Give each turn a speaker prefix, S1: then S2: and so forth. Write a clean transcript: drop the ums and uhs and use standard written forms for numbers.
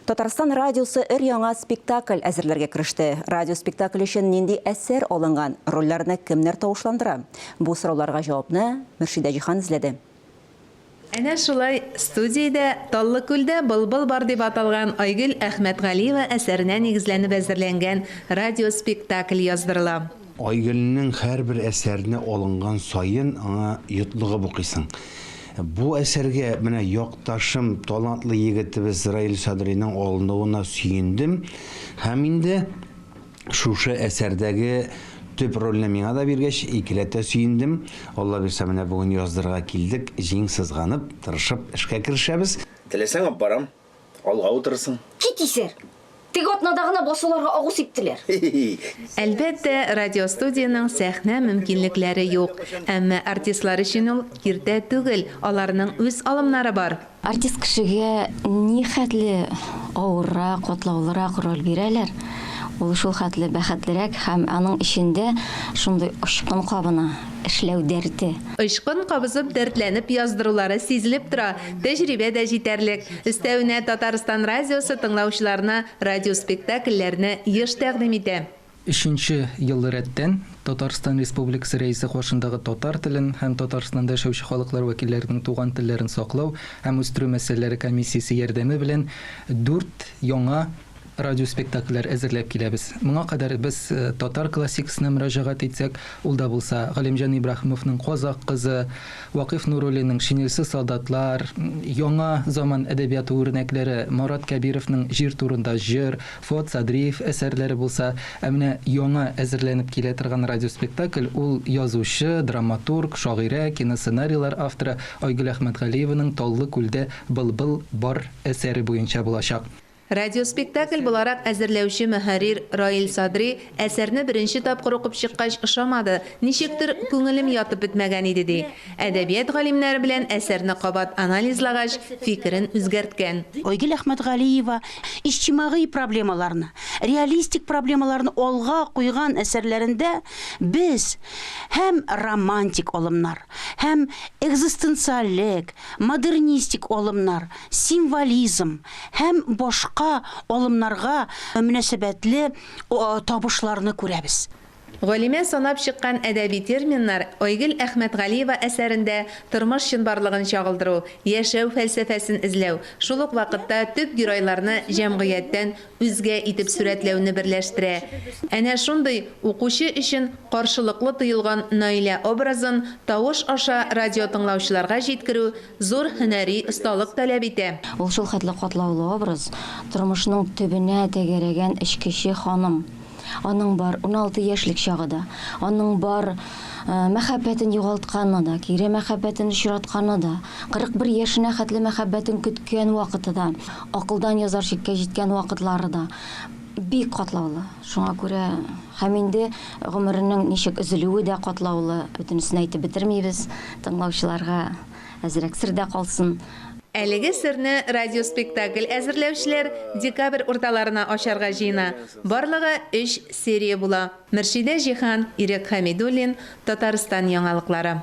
S1: Татарстан радиосы өр-яңа спектакль әзерләргә кереште. Радиоспектакль өчен нинди әсәр алынган, рольләрне кемнәр тавышландыра? Бу сорауларга җавапны Мөршидә Җиһан эзләде.
S2: Әнә шулай студиядә Таллыкүлдә былбыл бар дип аталган Айгөл Әхмәтгалиева әсәренә нигезләнеп әзерләнгән радиоспектакль яздырыла.
S3: Айгөлнең һәрбер әсәренә алынган саен аңа йотлыгып укыйсың. Бу әсәргә менә якташым, талантлы егетебез Раил Садриның алынуына сөендем. Һәм инде шушы әсәрдәге төп рольне миңа да биргәч, икеләтә сөендем. Алла бирсә, менә бүген яздырырга килдек. Җиң сызганып, тырышып эшкә керешәбез.
S4: Теләсәң, алып барам. Алга утырырсың.
S5: Кит, исәр! Теге атнада гына басуларга агу сиптеләр.
S2: Әлбәттә, радиостудиянең сәхнә мөмкинлекләре юк. Әмма артистлар өчен ул киртә түгел, аларның үз алымнары бар.
S6: Артист кешегә нихәтле авыррак, катлаулырак роль бирәләр, ул шул хәтле бәхетлерәк һәм аның эчендә шундый очкын кабына. Эшләү дәрте.
S2: Очкын кабызып дәртләнеп яздырулары сизелеп тора, тәҗрибә дә җитәрлек. Өстәвенә, Татарстан радиосы тыңлаучыларына радиоспектакльләрне еш тәкъдим итә.
S7: Өченче ел рәттән Татарстан Республикасы Рәисе каршындагы татар телен һәм Татарстанда яшәүче халыклар вәкилләренең туган телләрен саклау һәм үстерү мәсьәләләре комиссиясе ярдәме белән дүрт яңа радиоспектакльләр әзерләп киләбез. Моңа кадәр без татар классикасына мөрәҗәгать итсәк, ул да булса Галимҗан Ибраһимовның Казакъ кызы, Вакыйф Нуруллинның Шинельсез солдатлар, яңа заман әдәбияты үрнәкләре Марат Кәбировның Җир турында җыр, Фоат Садриев әсәрләре булса, ә менә яңа әзерләнеп килә торган радиоспектакль ул язучы, драматург, шагыйрә, киносценарийлар авторы Айгөл Әхмәтгалиеваның Таллы күлдә былбыл бар әсәре буенча булачак.
S2: Радиоспектакль буларак әзерләүче мөхәррир Раил Садри әсәрне беренче тапкыр укып чыккач ошамады, ничектер күңелем ятып бетмәгән иде, ди. Әдәбият галимнәре белән әсәрне кабат анализлагач, фикерен үзгәрткән.
S8: Айгөл Әхмәтгалиева иҗтимагый проблемаларны, реалистик проблемаларны алга куйган әсәрләрендә без һәм романтик алымнар, һәм экзистенциальлек, модернистик алымнар, символизм һәм башка алымнарга мөнәсәбәтле табышларны күрәбез.
S2: Галимә санап чыккан әдәби терминнар Айгөл Әхмәтгалиева әсәрендә тормыш чынбарлыгын чагылдыру, яшәү фәлсәфәсен эзләү, шул ук вакытта төп геройларны җәмгыятьтән үзгә итеп сурәтләүне берләштерә. Әнә шундый, укучы өчен каршылыклы тоелган Наилә образын тавыш аша радиотыңлаучыларга җиткерү зур һөнәри осталык таләп итә.
S6: Ул шулхәтле катлаулы образ, тормышның төбенә тәгәрәгән эчкече ханым. Аның бар 16 яшьлек чагы да, аның бар мәхәббәтен югалтканы да, кире мәхәббәтен очратканы да, 41 яшенә хәтле мәхәббәтен көткән вакыты да, акылдан язар чиккә җиткән вакытлары да бик катлаулы. Шуңа күрә һәм инде гомеренең ничек өзелүе дә катлаулы. Бөтенесен әйтеп бетермибез, тыңлаучыларга әзрәк сер дә калсын.
S2: Әлеге серне радиоспектакль әзерләүчеләр декабрь урталарына ачарга җыена. Барлыгы өч серия була. Мөршидә Җиһан, Ирек Хәмидуллин, Татарстан яңалыклары.